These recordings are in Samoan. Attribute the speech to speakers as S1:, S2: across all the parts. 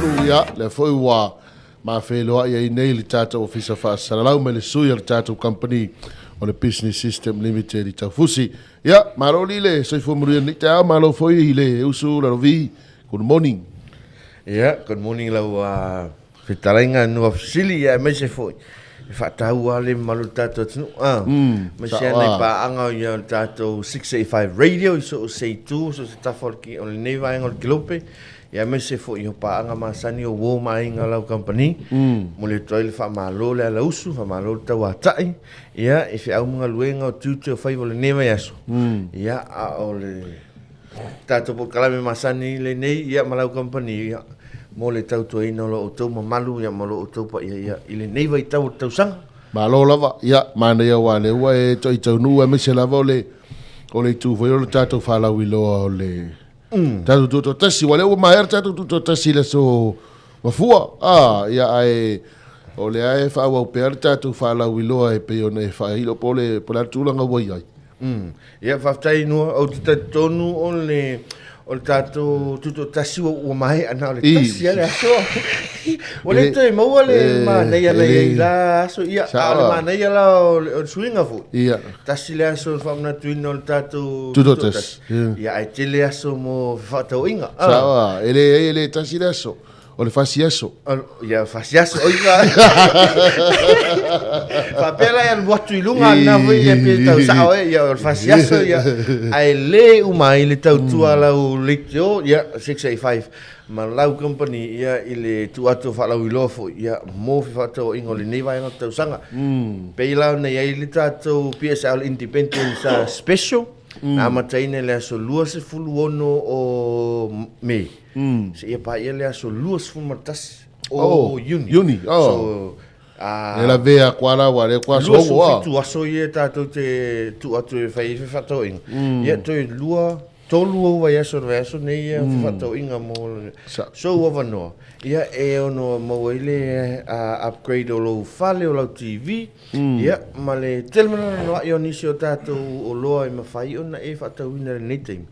S1: atunuu. Ia, lea foi ua mafeiloai ai nei le tatou Ofisa Faasalalau mai le sui o le tatou kamupani o le Business System Limited i Taufusi. Ia, malo li le soifua manuia i lenei taeao, malo foi i le usu Lalovi. Good morning.
S2: Ia, good morning lau fetalaiga Nuafesili, ia aemaise foi e faataua le mamalu o le tatou atunuu. Ah, mm, aemaise nai paaga ia o le tatou 685 Radio i so o se itu, so o se tafa o lenei vaega o le kelope. Ia aemaise foi o paaga masani o uo ma aiga o lau kamupani. Momoli atu ai le faamalo le alausu, faamalo le tauatai, ia i feau ma galuega o tiute o faiva o lenei vaiaso. Ia, a o le tatou polokalame masani lenei, ia ma lau kamupani, ia, mo le tautuaina o lo outou mamalu, ia, ma lo outou paia, ia, i lenei vaitau o le tausaga.
S1: Malo lava, ia, manaia aua o lea ua e to'i taunuu aemaise lava o le, o le itu foi o le tatou faalauiloa o le tatou tutoatasi, aua o lea ua maea le tatou tutoatasi i le aso Mafua, a, ia, ae o lea e faaauau pea le tatou faalauiloa e pei ona e faailo po o le, po o le a le tulaga ua i ai.
S2: Ia, faafetai Noa, ou te talitonu o le, o le tatou tutoatasi ua, ua maea na o le tasi lava le aso. Ua le toe maua le manaia na i ai i la aso, ia, a o le manaia la o le, o le suiga foi.
S1: Ia.
S2: Tasi le aso o le faamanatuina o le tatou
S1: tutoatasi.
S2: Ia, ae tele aso mo fefaatauaiga.
S1: Sao a, e leai e le tasi le aso, o le fasi aso.
S2: Ia, fasi aso, oi ka. Faapea la e alu atu i luga lena foi ia pe tau sao e, ia o le fasi aso ia. Ae le uma ai le tautua lau leitio, ia 685 ma lau company ia i le tuu atu o faalauiloa foi ia mo fefaatauaiga o lenei vaega o le tausaga. Pei la ona i ai le tatou PSL Independence Special. Na amataina i le aso 26 o Me, seia paia le aso 21 o Iuni.
S1: Iuni, oh.
S2: So,
S1: E lavea koa la ua le koa sogo a.
S2: 27 aso ia tatou te tuu atu e fai ai fefaatauaiga. Ia toe lua, tolu ou vaiaso o le vaiaso nei ia fefaatauaiga mo le sou avanoa. Ia e ono maua ai le upgrade o lou fale, o lau TV. Ia, ma le tele manoanoa'i o nisi o tatou oloa e mafai ona e faatauina i lenei taimi,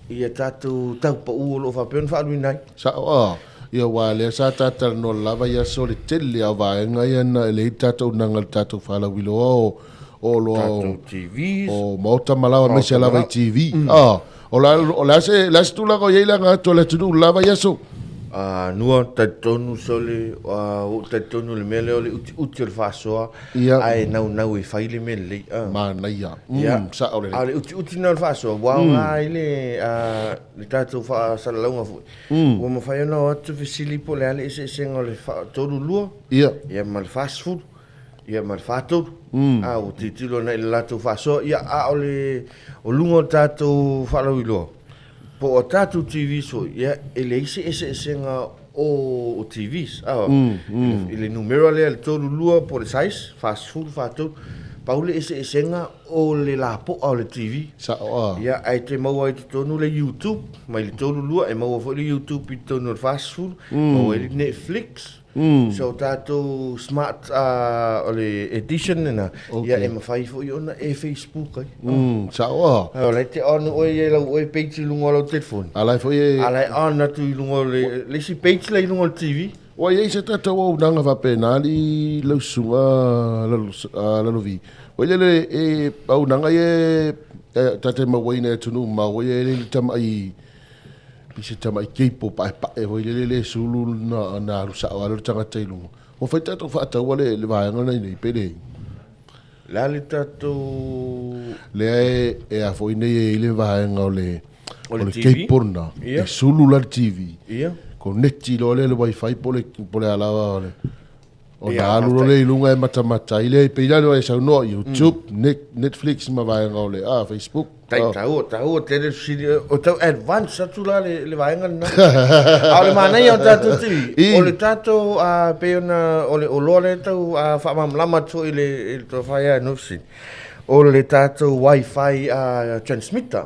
S2: ia tatou tau pau o lo o faapea ona faaaluina ai.
S1: Sa'o, a, ia aua lea sa ta talanoa lava i aso le tele a o vaega ia na e leai le tatou naga i le tatou faalauiloa o o oloa o
S2: Tatou TVs.
S1: o maota ma laoa aemaise lava i TV. A, O le o le a se, le a se tulaga o i ai le aga atu a le atunuu i le la vaiaso?
S2: A, Nua, talitonu sole, ua ou talitonu i le mea lea o le utiuti o le faasoa,
S1: Ia.
S2: ae naunau e fai le mea lelei. A.
S1: Manaia.
S2: Ia.
S1: Sao lelei.
S2: A o le utiuti lena o le faasoa, ua aoga ai le, a, le tatou faasalalauga foi. Ua mafai ona o atu fesili po o le a le eseesega o le 32,
S1: Ia.
S2: ia ma le 40. Ia ma le 43. A ua tilotilo ana i le latou faasoa, ia a o le o luga o le tatou faalauiloa, po o tatou TVs foi, ia e leai se eseesega o o TVs, a i le numera lea le 32 po o le size, 40, 43, pau le eseesega o le lapoa o le TV.
S1: Sao a.
S2: Ia ae te maua ai i totonu le YouTube, mai le 32 e maua foi le YouTube i totonu o le 40, maua ai le Netflix, So tatou smart o le edition lena, ia e mafai foi ona e Facebook ai.
S1: Sao a.
S2: O la e te on oe i lau oe page i luga o lau telefoni.
S1: A la e foi e...
S2: A la e on atu i luga o le isi page la i luga o le TV.
S1: Ua i ai se tatou auaunaga faapena alii lau susuga Lalovi. Ua i ai le auaunaga ia e ta te mauaina i atunuu mamao ia e le tamai I se tamai cable paepae foi lele le sulu na alu sao lava lea o le tagata i luga. Ua fai tatou faataua le le vaega lena i inei pe leai?
S2: Le a le tatou.
S1: Lea e e a foi nei e i ai le vaega o le o le cable lena e sulu la le TV.
S2: Ia.
S1: Koneti loa lea i le wifi po o le po o le a lava o le Ona alu loa lea i luga e matamata ai lea, e pei la e saunoa YouTube, Netflix ma vaega o le Facebook.
S2: Tai taua, taua tele le fesili, o tau advance atu la le vaega lena. A o le manaia o le tatou TV, o le tatou pei ona o le oloa lea e tau faamalamalama atu foi i le tofa ia Nofsi, o le tatou wifi transmitter.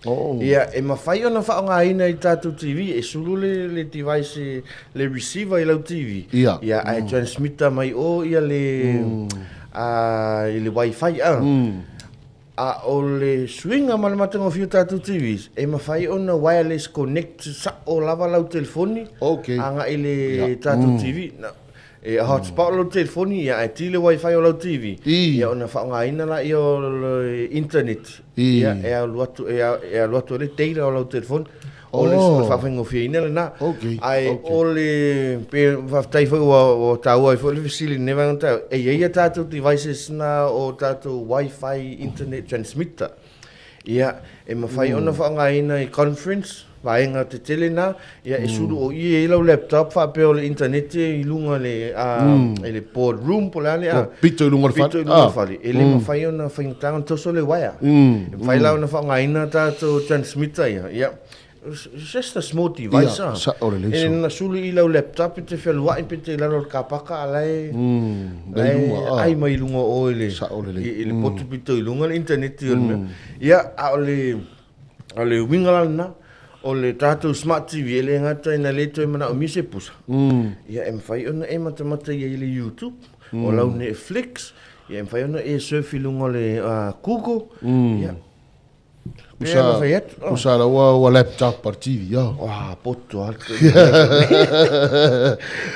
S1: Oh.
S2: Ia, e mafai ona faaaogaina i tatou TV, e sulu le, le device, le receiver i lau TV.
S1: Ia.
S2: Ia, ae transmitter mai o ia le, i le wifi. A o le suiga ma le matagofie o tatou TVs, e mafai ona wireless connect sa'o lava lau telefoni agai i le tatou TV. E hotspot lau telefoni ia ae ti le wifi o lau TV, ia ona faaaogaina lea o le internet ia e alu atu e alu atu ai le data o lau telefoni. O le faafaigofieina lena. Ae o le pe faafetai foi ua taua ai foi le fesili i lenei vaega o le taeao, e i ai a tatou devices na o tatou wifi internet transmitter. Ia, e mafai ona faaaogaina i conference, vaega tetele na, ia e sulu o i ai lau laptop faapea o le internet i luga i le, i le board room po o le a le a.
S1: Pito i luga o le fale.
S2: Pito i luga o le fale. E le mafai ona faigata ona toso le uaea. E mafai la ona faaaogaina tatou transmitter ia. Ia, it's just a small device ah.
S1: Sao lelei
S2: so. E na sulu i lau laptop e te fealuai pe te i lalo o le kapaka a la e, la e ai mai i luga o oe i le,
S1: Sao lelei.
S2: i le potu pito i luga le internet o le mea. Ia, a o le, o le uiga la lena, o le tatou smart TV e le gata ina le toe manaomia se pusa. Ia, e mafai ona e matamata i ai i le YouTube, o lau Netflix, ia e mafai ona e surf i luga o le Google, ia, pei ona fai atu.
S1: Usa la ua laptop a le TV, ah.
S2: Ua, poto lava le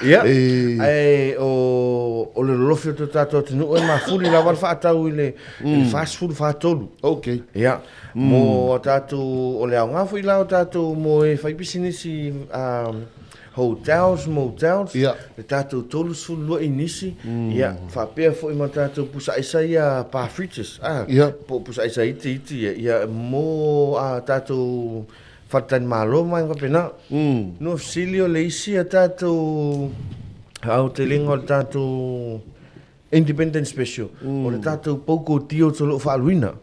S2: Ia, ae o le lolofi o to tatou atunuu e mafuli lava le faatau i le 43. Ia, mo a tatou, o le aoga foi la o tatou mo e fai pisinisi hotels, motels, le tatou 32 inisi, ia, faapea foi ma tatou pusa aisa ia bar fridges, a, po o pusa aisa itiiti ia, ia, mo a tatou faletalimalo ma vaega faapena. No fesili o le isi a tatou aotelega o le tatou Independent Special, o le tatou Poco Deals o lo o faaaluina.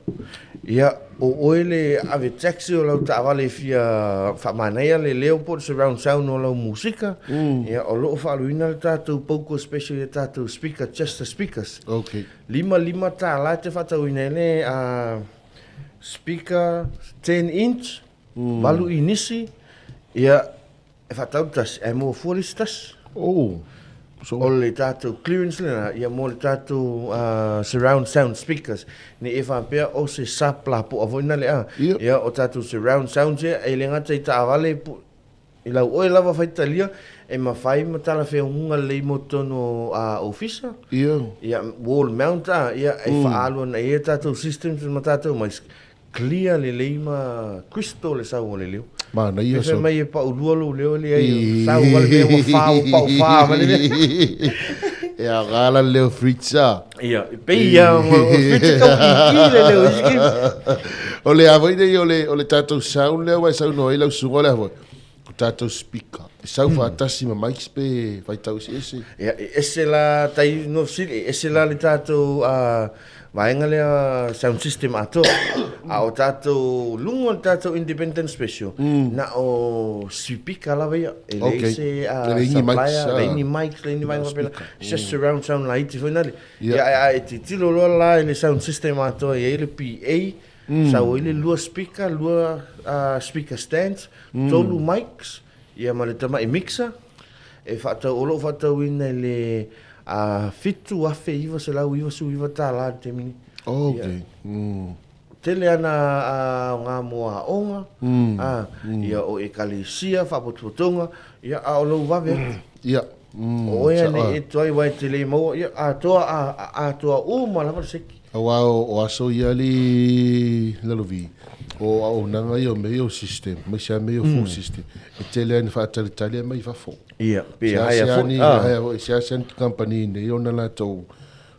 S2: Ia, o oe le ave taxi o lau taavale e fia faamanaia le leo po o le surround sound o lau musika, ia, o lo o faaaluina le tatou Poco Special i a tatou speaker, just the speakers. $55 e te faatauina ai le speaker 10 inch, 8 inisi, ia, E faatau le tasi, ae maua fua le isi tasi.
S1: Oh.
S2: So, o le tatou clearance lena, ia mo le tatou surround sound speakers. Ne i e faapea o se sub lapoa foi na le a. Ia, o tatou surround sounds ia, e le gata i taavale i lau oe lava faitalia, e mafai ma talafeauga lelei mo totonu o ofisa. Ia, wall mount a, ia, e faaalu ana i ai tatou systems ma tatou mics. Clear lelei ma crystal le sau o le leo.
S1: Manaia
S2: so. Fai mai e paulua lou leo e leai sau vale mea ua fa ua pau fa ma le mea.
S1: E aoga la le leo fridge a.
S2: Ia, e pei ia o fridge kau ki le leo isi ki.
S1: O le a foi nei o le o le tatou sound lea ua e saunoa ai lau susuga o le a foi. O tatou speaker. E sau faatasi ma mics pe faitau eseese.
S2: Ia, e ese la tai no fesili, e ese la le tatou vaega lea sound system atoa. A o tatou luga o le tatou independent special, na o sipika lava ia. E leai se supplier, leai ni mics, leai ni vaega faapena. It's just surround sound laiti foi nale. Ia, a e tilotilo loa la i le sound system atoa e i ai le PA, Sau ai le lua speaker, lua speaker stands, tolu mics, ia ma le tamai mixer, e faatau, o lo o faatauina i le $7,999 i le taimi nei.
S1: Okay.
S2: Tele ana aoga mo aoga, ia o ekalesia, faapotopotoga, ia a o lou vave atu.
S1: Ia.
S2: O oe ane e tuai wai te le maua, ia atoa, atoa uma lava le seki.
S1: Aua o aso ia alii Lalovi, o auaunaga ia o mea ia o system, aemaise lava mea ia o full system, e tele lava ina faatalitali mai fafo.
S2: Ia, pe haea foi. Haea
S1: foi, seasea ni kamupani nei ona latou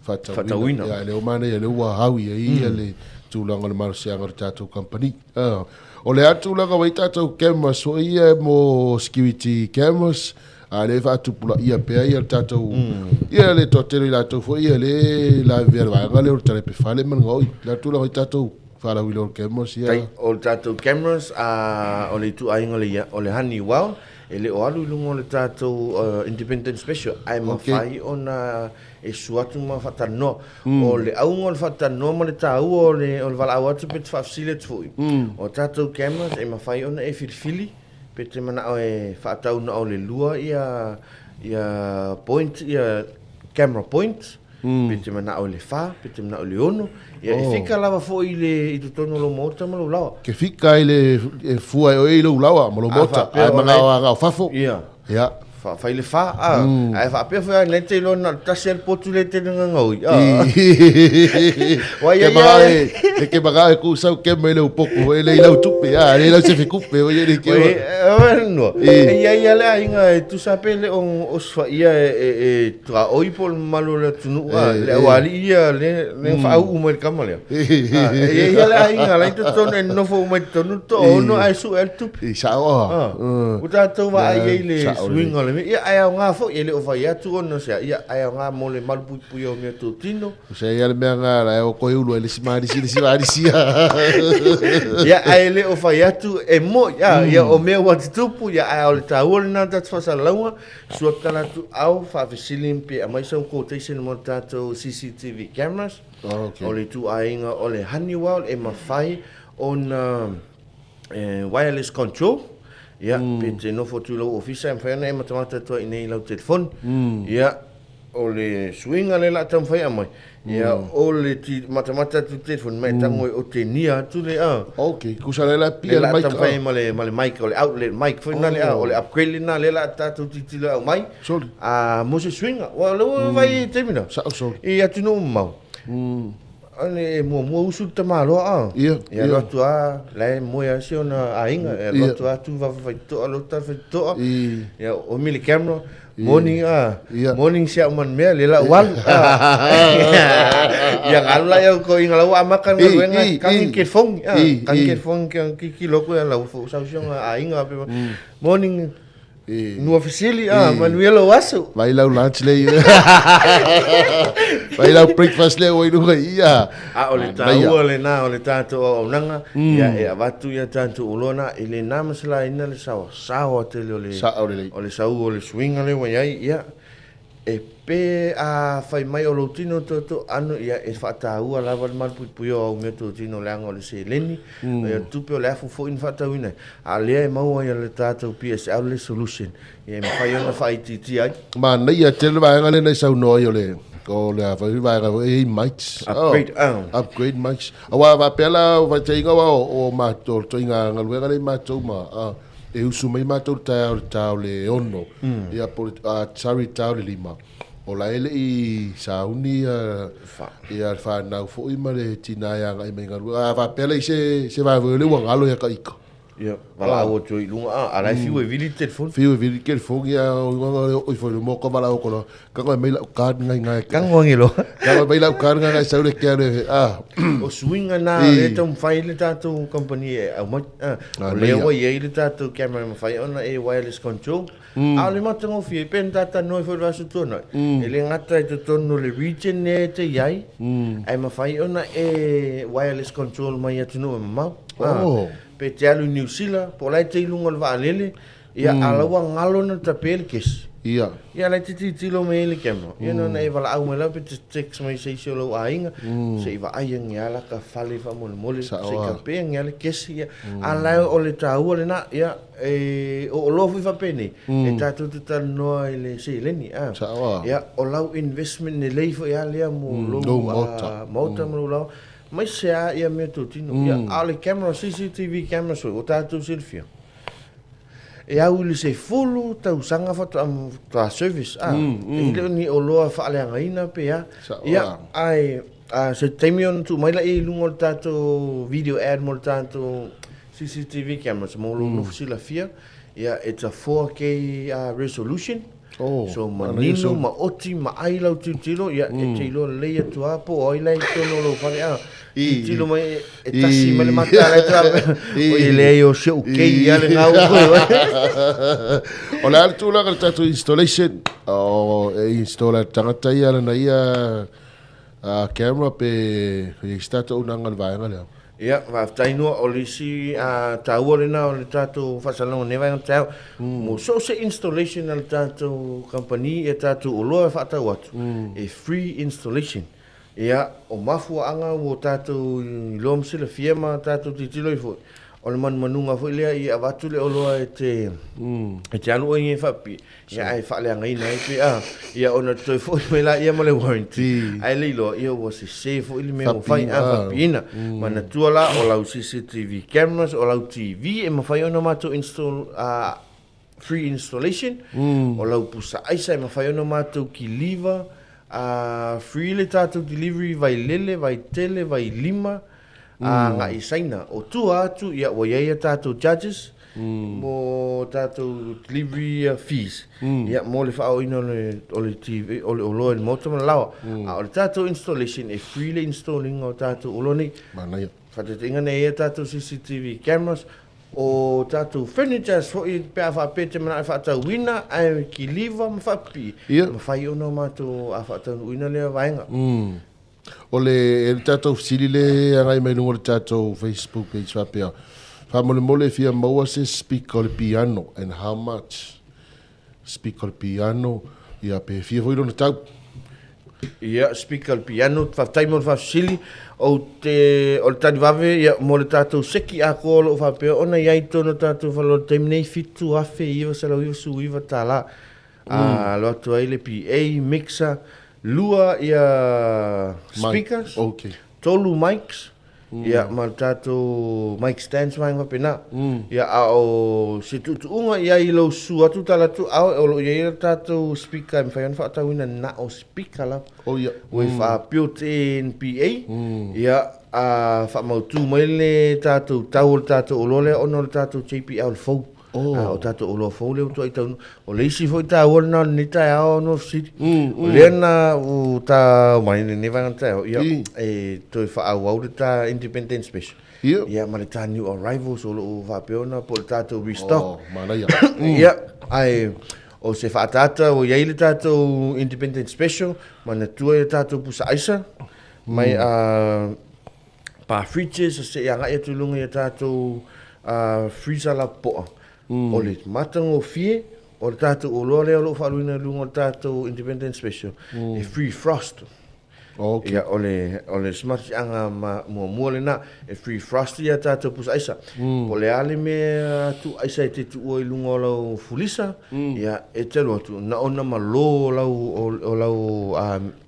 S1: faatauina. Ia, lea ua manaia, lea ua au i ai ia le tulaga o le malosiaga o le tatou kamupani. O le a le tulaga ua i ai tatou cameras foi ia mo security cameras, A lea e faatupulaia pea ia le tatou, ia le toatele o i latou foi ia lea e lavevea i le vaega lea o le talepe fale ma le gaoi. O le a le tulaga i tatou faalauiloa o le cameras ia?
S2: Tai, o le tatou cameras, o le ituaiga o le, o le Honeywell, e le o alu i luga o le tatou Independent Special, ae mafai ona e sua atu ma faatalanoa. O le auga o le faatalanoa ma le taua o le, o le valaau atu pe te faafesili atu foi, o tatou cameras e mafai ona e filifili, Pe te manao e faatau na o le lua ia ia point ia camera point. Pe te manao i le fa, pe te manao i le ono, ia e fika lava foi i le i totonu o lou maota ma lou laoa.
S1: Ke fika i le e fua e oe i lou laoa ma lou maota, ae manao agao fafo.
S2: Ia.
S1: Ia.
S2: Fai le fa, a. Ae faapea foi a nei te iloa na o le tasi a le potu lea e tele gagaui, a. Wa ia ia.
S1: E ke manao e kusau ke mai le upoko e le i lau tupe, a, le i lau sefe kupe, o ia le ke.
S2: Oi, no. E ia ia le aiga e tusa pe le o osofai'a e tuaoi po o le mamalu o le atunuu, a, le aualii ia le faauu mai i le kama lea. E i ai le aiga la e i totonu e nonofo uma i totonu le toaono ae sue ai le tupe.
S1: I sao a.
S2: Ua tatou vaai ai i le suiga o le mea. Ia, ae aoga foi, e le o fai atu ona o se a, ia, ae aoga mo le malupuipuia o meatotino.
S1: O se ia le mea nga la e o koe ulu ai le isi malisi, le isi malisi.
S2: Ia, ae le o fai atu e moi, a, ia, o mea ua tutupu, ia, ae o le taua lena o le tatou faasalalauga, sua tala atu au, faafesili pe aumai sau quotation mo le tatou CCTV cameras.
S1: Okay.
S2: O le ituaiga o le Honeywell e mafai ona wireless control. Ia, pe te nofo atu i lou ofisa e mafai ona e matamata atu ai i inei i lau telefoni. Ia, o le suiga lea o le a taumafai e aumai, ia, o le matamata atu i le telefoni ma e tago e otegia atu le, a.
S1: Okay, kusa lea la pia
S2: le mic. Lea o le a taumafai ma le, ma le mic, o le outlet mic foi lena, le, o le upgrade lena lea o le a tatou tilotilo e aumai.
S1: Sorry.
S2: A, mo se suiga. Aua o lea ua vaai i le taimi lea.
S1: Sao, sorry.
S2: I atunuu mamao. Ane e muamua usu le tamaloa a.
S1: Ia,
S2: Ia alu atu a, la e moe a si ona aiga, e alu atu a tu faitotoa lo tala faitotoa. Ia omi le camera, morning a, morning si au man mea, le la ualu. Ia ngalu la ia ko inga lau amaka nga luenga, kangi ke fongi, a, kangi ke fongi ki ki loko ia lau fo sau si ona aiga pe. Morning Nua fesili, ah, manuia lou aso.
S1: Vai lau lunch le ia. Vai lau breakfast le ua i luga i ia.
S2: A o le taua lena o le tatou auaunaga, ia e avatu ia tatou oloa na, e le na masalaina le saoasaoa tele o le, o le sau o le suiga lea ua i ai, ia, E pe a fai mai o lou tino toto ano ia e faataua lava le malupuipuia o au mea totino leaga o le seleni, o le tupe o le afu foi na faatauina ai, a o lea e maua ai e le tatou PSL le solution ia e mafai ona faaitiitia ai.
S1: Manaia tele le vaega lea na e saunoa ai o le o le a foi vaega foi e i ai mics.
S2: Upgrade,
S1: oh. Upgrade mics. Aua faapea la faitaina aua o matou o le ituaiga galuega lea i matou ma e usu mai matou i le taeao i le ta o le 6, ia po o le, sorry, ta o le 5, o la e le i sauni ia, ia le fanau foi ma le tina e agai mai i galuega. A faapea la i se, se vaevae o lea ua galo ia taita.
S2: Ia, valaau atu ai i luga, a, a la e fiu e vili le telefoni.
S1: Fiu e vili le telefoni, a o i foi le moka valaau atu loa, Kango e mai lau card ngai ngai.
S2: Kango angi loa.
S1: Kango e mai lau card ngai ngai sau le kea le ah.
S2: O suiga na lea e taumafai ai le tatou company e aumai. O lea ua i ai le tatou camera e mafai ona e wireless control. A o le matagofie, pei ona ta talanoa ai foi i le vaiaso tuanai, e le gata i totonu o le region lea e te i ai, ae mafai ona e wireless control mai atunuu e mamao. Pe te alu i Niu Sila, po o la e te i luga o le vaalele, Ia, a la ua galo na tape le kesi.
S1: Ia.
S2: Ia, la e te tilotilo mai ai le camera. Ia, na ona e valaau mai lava pe te text mai i se isi o lou aiga, se i vaai ane lava la ta fale faamolemole, se i tape ane lava le kesi. Ia, a la o le taua lena, ia, e o oloa foi faapenei, e tatou te talanoa i le seleni. A.
S1: Sao.
S2: Ia, o lau investment lelei foi lava lea mo lou maota ma lou laoa. Aemaise lava ia meatotino. Ia, a o le camera, CCTV cameras foi, ua tatou silafia. E au i le 10 tausaga faatoa service a. E le o ni oloa faaleagaina pe a. Ia, ae se taimi ona tuu mai lea i luga o le tatou video ad mo le tatou CCTV cameras mo lou nofo silafia. Ia, it's a 4K resolution.
S1: Oh,
S2: So manino ma oti ma ai lau tilotilo, ia e te iloa lelei atu lava po o ai la i totonu o lou fale a. Tilotilo mai e tasi mai le mata la e te oi e leai o si ou kei a le gau foi.
S1: O le a le tulaga i le tatou installation, o e install e le tagata ia lana ia camera pe i ai se tatou auaunaga i le vaega lea?
S2: Ia, faafetai Noa, o le isi taua lena o le tatou faasalalauga i lenei vaega taeao. Mo so o se installation a le tatou kamupani i a tatou oloa e faatau atu, e free installation. Ia, o mafuaaga ua tatou iloa ma silafia ma tatou tilotilo ai foi, O le manumanuga foi lea ia avatu le oloa e te e te alu oe e faapipii, ia ae faaleagaina ai pe a, ia ona toe foi mai laia ma le warranty, ae le iloa ia ua sese foi le mea ua fai, a, faapipiina. Manatua la o lau CCTV cameras, o lau TV e mafai ona matou install free installation, o lau pusa aisa e mafai ona matou kiliva, free le tatou delivery Vailele, Vaitele, Vailima, agai i Saina. O tua atu, ia ua i ai a tatou charges mo tatou delivery fees, ia mo le faaooina o le, o le TV, o le oloa i le maota ma le laoa. A o le tatou installation, e free le install ina o tatou oloa nei.
S1: Manaia.
S2: Faataitaiga nei, e i ai a tatou CCTV cameras, o tatou furnitures foi pe a faapea e te manao e faatauina ae kiliva ma faapipii, mafai ona matou faataunuuina lea vaega.
S1: O le, e le tatou fesili le agai mai luga o le tatou Facebook page faapea, faamolemole e fia maua se speaker o le piano and how much? Speaker o le piano, ia pe fia foi lona tau.
S2: Ia, speaker o le piano, faafetai mo le faafesili. Ou te, o le tali vave, ia, mo le tatou seki atoa o lo o faapea ona i ai i totonu o le tatou fale o le taimi nei, $7,999. Alo atu ai le PA, mixer, lua ia speakers,
S1: okay.
S2: tolu mics, ia ma le tatou mic stands ma vaega faapena. Ia a o se tuutuuga i ai i lou susu atu tala atu ao o lo o i ai le tatou speaker e mafai ona faatauina na o speaker lava.
S1: Oh ia.
S2: With built in PA. Ia a faamautu mai le tatou tau o le tatou oloa lea ona o le tatou JBL fou. Oh. A, o tatou oloa fou lea ua tuai taunuu. O le isi foi taua lena o lenei taeao o North City. O lea na ua ta mai lenei vaega taeao, ia, e toe faaauau le ta Independence Special.
S1: Ia.
S2: Ia, ma le ta New Arrivals o lo o faapea ona po o le tatou restock.
S1: Oh, manaia.
S2: Ia, ae o se faaataata ua i ai le tatou Independence Special, manatua i le tatou pusa aisa, mai a pa fridges se i agai atu i luga i a tatou freezer lapopoa. O le matagofie o le tatou oloa lea o lo o faaluina i luga o le tatou Independence Special, e free frost.
S1: Okay.
S2: Ia, o le simatisiaga ma muamua lena, e free frost ia tatou pusa aisa. Po o le a le mea tuu aisa e te tuua i luga o lau fulisa, ia, e te alu atu, na ona malo o lau, o lau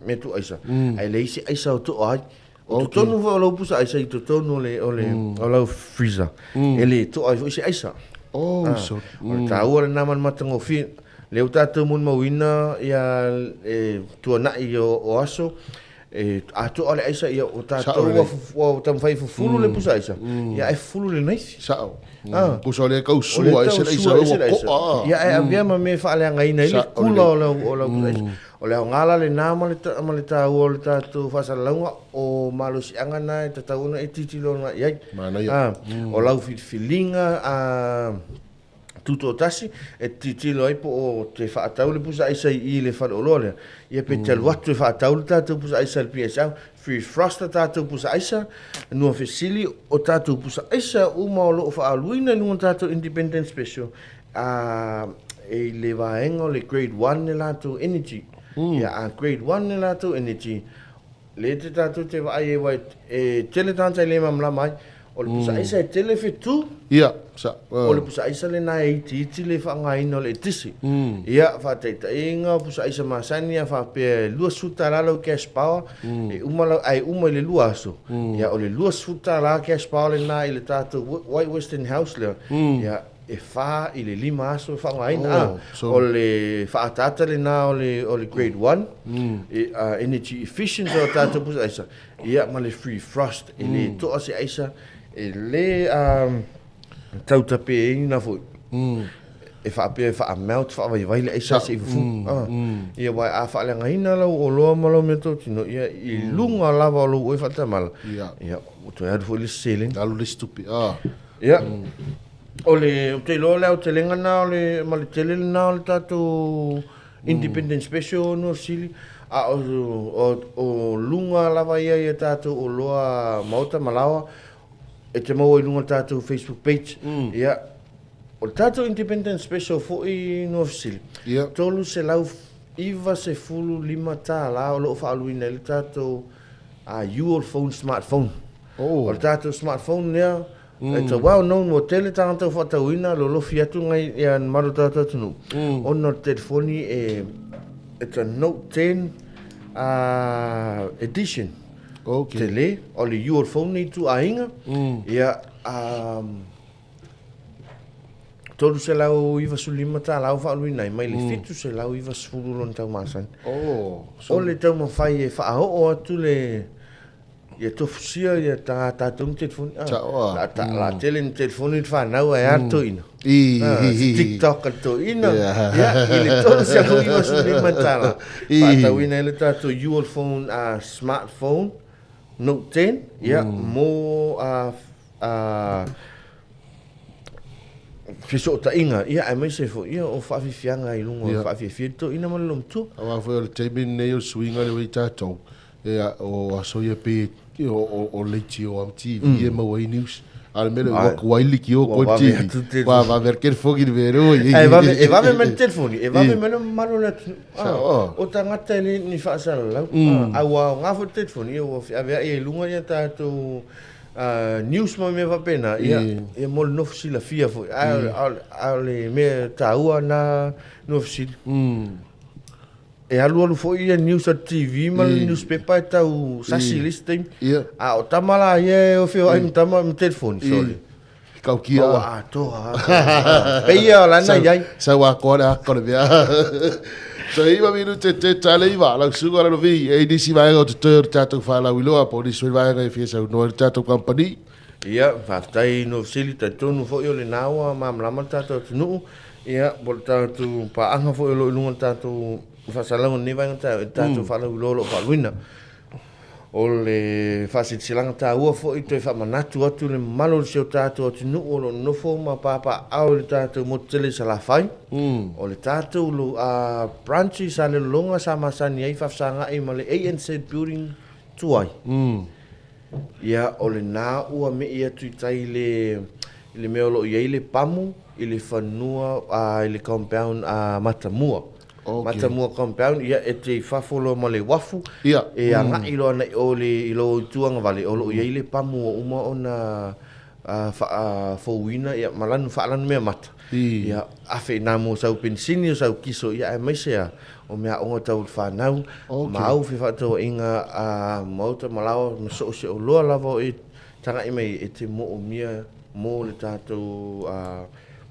S2: mea tuu aisa, ae leai se aisa o toa ai. O totonu foi o lau pusa aisa i totonu o le, o le, o lau freezer, e le toa ai foi se aisa.
S1: Oh, so,
S2: O le taua lena ma le matagofie. Lea ua tatou molimauina ia e tuanai o, o aso, e atoa le aisa, ia o tatou ua, ua taumafai e fufulu le pusa aisa, ia ae fufulu i le naifi.
S1: Sao. Pusa o lea tau sua ese le aisa ua koa.
S2: Ia ae avea ma mea e faaleagaina ai le kula o lau, o lau pusa aisa. O le aoga la lena ma le, ma le taua o le tatou faasalalauga, o malosiaga na e tatau ona e tilotilo agai i ai.
S1: Manaia.
S2: A, o lau filifiliga a, tutoatasi, e tilotilo ai po o te faatau le pusa aisa i i le faleoloa lea, ia pe te alu atu e faatau le tatou pusa aisa i le PSL, free frost le tatou pusa aisa, nua fesili, o tatou pusa aisa uma o lo o faaaluina i luga o le tatou Independence Special, A, e i le vaega o le grade one le latou energy. Ia, a grade one le latou energy, lea te tatou te vaai ai aua e tele tagata e le malamalama ai. O le pusa aisa e tele fetu.
S1: Ia, sa.
S2: O le pusa aisa lena e itiiti le faaaogaina o le eletise. Ia, faataitaiga, o pusa aisa masani a faapea e $20 lau cash power, e uma lau, ae uma i le lua aso, ia o le $20 cash power lena i le tatou White Western House lea, ia, e fa i le lima aso e faaaogaina. Oh, so... O le faaataata lena o le, o le grade 1, e, energy efficient o tatou pusa aisa, ia ma le free frost, e le toa se aisa, e le tautapeina foi. E faapea e faa-melt, faavaivai le aisa se i fufu. Ia, aua a faaleagaina lau oloa ma lau meatotino, ia, i luga lava o lou oe faatamala, ia, ua toe alu foi le isi seleni.
S1: Alu le isi tupe,
S2: Ia, o le, ou te iloa o le aotelega lena o le, ma le tele lena o le tatou Independence Special North City, a o, o, o luga lava ia i a tatou oloa maota ma laoa, e te maua i luga o le tatou Facebook page. Ia, o le tatou Independence Special foi North City, $395 o lo o faaaluina ai le tatou uh, Ual phone smartphone.
S1: Oh.
S2: O le tatou smartphone lea, It's a well known ua tele tagata ua faatauina lolofi atu ngai ia mamalu o tatou atunuu ona o le telefoni e it's a Note 10 edition.
S1: Okay.
S2: Tele o le u o le phone nei ituaiga. Ia $395 ua faaluina ai mai le $790 lona tau masani.
S1: Oh,
S2: so... O le taumafai e faaoo atu le ia tofusia ia ta tatou ni telefoni. Ah,
S1: Sao
S2: la ta la tele ni telefoni le fanau ae a le toeaina. Ah, se TikTok a le toeaina. Ia, i le $395 faatauina ai le tatou Ual phone smartphone Note 10 ia mo fesootaiga, ia, aemaise foi ia o faafiafiaga i luga o faafiafia le toeaina ma le loomatua.
S1: Aua foi o le taimi lenei o le suiga lea ua i tatou, ia, o aso ia pei o leitio a ma TV e maua ai news. A o le mea lea ua tuai le leitio koe le TV, ua vave atu telefoni i le mea lea ua i
S2: ai. E vave mai le telefoni, e vave mai le mamalu o le atunuu. O tagata e le ni faasalalau, a ua aoga foi le telefoni, ia ua feaveai ai i luga ia tatou news ma mea faapena, ia, ia mo le nofo silafia foi. Ae o le mea taua na nofo sili. E alualu foi ia news a le TV ma le newspaper e tau sasi i le isi taimi. A o tama la ia e feoai ma tama ma telefoni, sole.
S1: Kaukia.
S2: Maua atoa. Peia o lana i ai.
S1: Sau atoa le aka o le mea. So iwa minute te tale iwa, lau suga lalo vi, e nisi vaega o te toe o le tātou whālauiloa, po o nisi foi vaega e fia saunoa i le tātou company.
S2: Ia, faafetai Nuafesili, talitonu foi o lena ua malamalama le tatou atunuu, ia, po o le tatou paaga foi o lo o i luga o le tatou faasalalauga i lenei vaega taeao, i le tatou faalauiloa o lo o faaluina. O le faasilasilaga taua foi toe faamanatu atu i le mamalu o si o tatou atunuu o lo o nonofo ma papaaao i le tatou motu tele i Salafai. O le tatou branch i Salelologa sa masani ai faafesagai ma le ANZ Building tuai. Ia, o lena ua me'i atu i tai i le, i le mea o lo o i ai le pamu i le fanua, i le compound a Matamua.
S1: Okay.
S2: Matamua compound, ia, e te i fafo loa ma le uafu,
S1: Ia.
S2: e agai loa ana i o i le, i lou itu agavale, o lo o i ai le pamu ua uma ona faafouina, ia, ma lanu, faalanumeamata. Ia, afe i nā mo sau penisini o sau kiso, ia, aemaise a, o meaaoga tau i le fanau,
S1: Okay.
S2: ma au fefaatauaiga a maota ma laoa ma soosoo loa lava o e taga'i mai e te moomia mo le tatou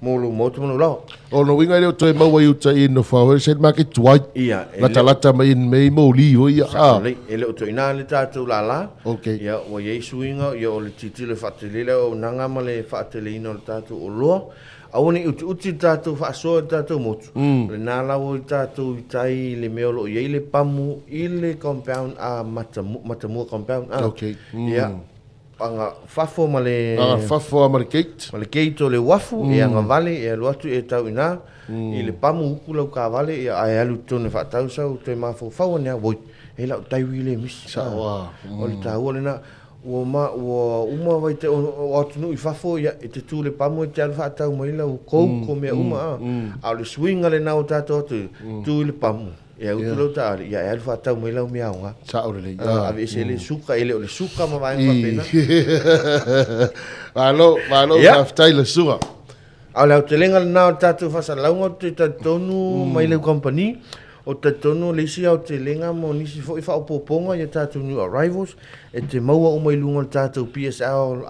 S2: mo lou maota ma lou laoa.
S1: O lona uiga e le o toe maua i uta i Nofoa Wholesale Market tuai.
S2: Ia, e le.
S1: Latalata mai i mea i moli foi ia.
S2: Sao lelei, e le o toe ina le tatou lala.
S1: Okay.
S2: Ia, ua i ai suiga, ia o le tilotilo e faatele le auaunaga ma le faateleina o le tatou oloa. Aua ne i utiuti le tatou faasoa i le tatou motu. O lena la ua i tatou i tai i le mea o lo o i ai le pamu i le compound a Matamua compound.
S1: Okay.
S2: Ia, aga fafo ma le...
S1: Aga fafo ma le gate.
S2: Ma le gate o le uafu, e agavale, e alu atu e tau i ina, i le pamu uku lau kavale, ia, ae alu i totonu e faatau sau toe mafaufau ane lava, oi, e lau taiwi le misi.
S1: Sao lava.
S2: O le taua lena. Ua ma, ua uma vai te, o atunuu i fafo, ia, e te tu i le pamu e te alu faatau mai lau coke o mea uma, a. A o le suiga lena o tatou atu, tu i le pamu, e utu lau taavale, ia, e alu faatau mai lau mea aoga.
S1: Sao lelei.
S2: Aveese le suka, e le o le suka ma vaega faapena.
S1: Malo, malo, faafetai le susuga.
S2: A o le aotelega lena o le tatou faasalalauga ou te talitonu mai lau kamupani, ou te talitonu o le isi aotelega mo nisi foi faaopoopoga i a tatou new arrivals e te maua uma i luga o le tatou PSL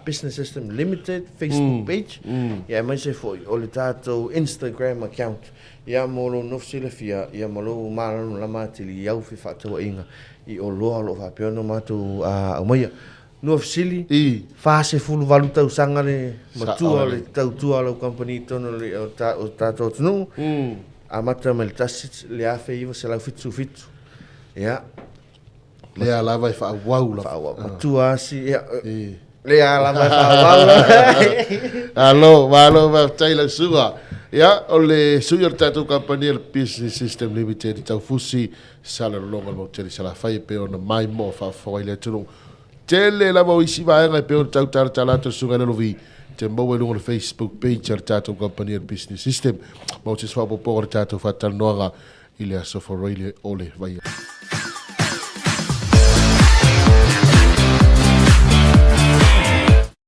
S2: Business System Limited Facebook page, ia aemaise foi o le tatou Instagram account. Ia mo lou nofo silafia, ia ma lou malamalama atili i au fefaatauaiga i oloa o lo o faapea ona matou aumaia. Nua fesili,
S1: I.
S2: 48 tausaga le matua o le tautua a lau kamupani i totonu o le tatou atunuu, amata mai le 1977. Ia.
S1: Lea lava e faaauau lava.
S2: Faaauau. Matua asi, ia. Lea lava e faaauau lava.
S1: Malo, malo faafetai lau susuga. Ia, o le sui o le tatou kamupani o le Business System Limited i Taufusi, Salelologa le Mautele Salafai e pei ona maimoa faafofoga i le atunuu. Tele lava o isi vaega e pei ona tau talatala atu e le Susuga i Lalovi te maua i luga o le Facebook page a le tatou kamupani o le Business System. Maua se isi faaopoopoga o le tatou faatalanoaga i le Aso Faraile o le Vaiaso.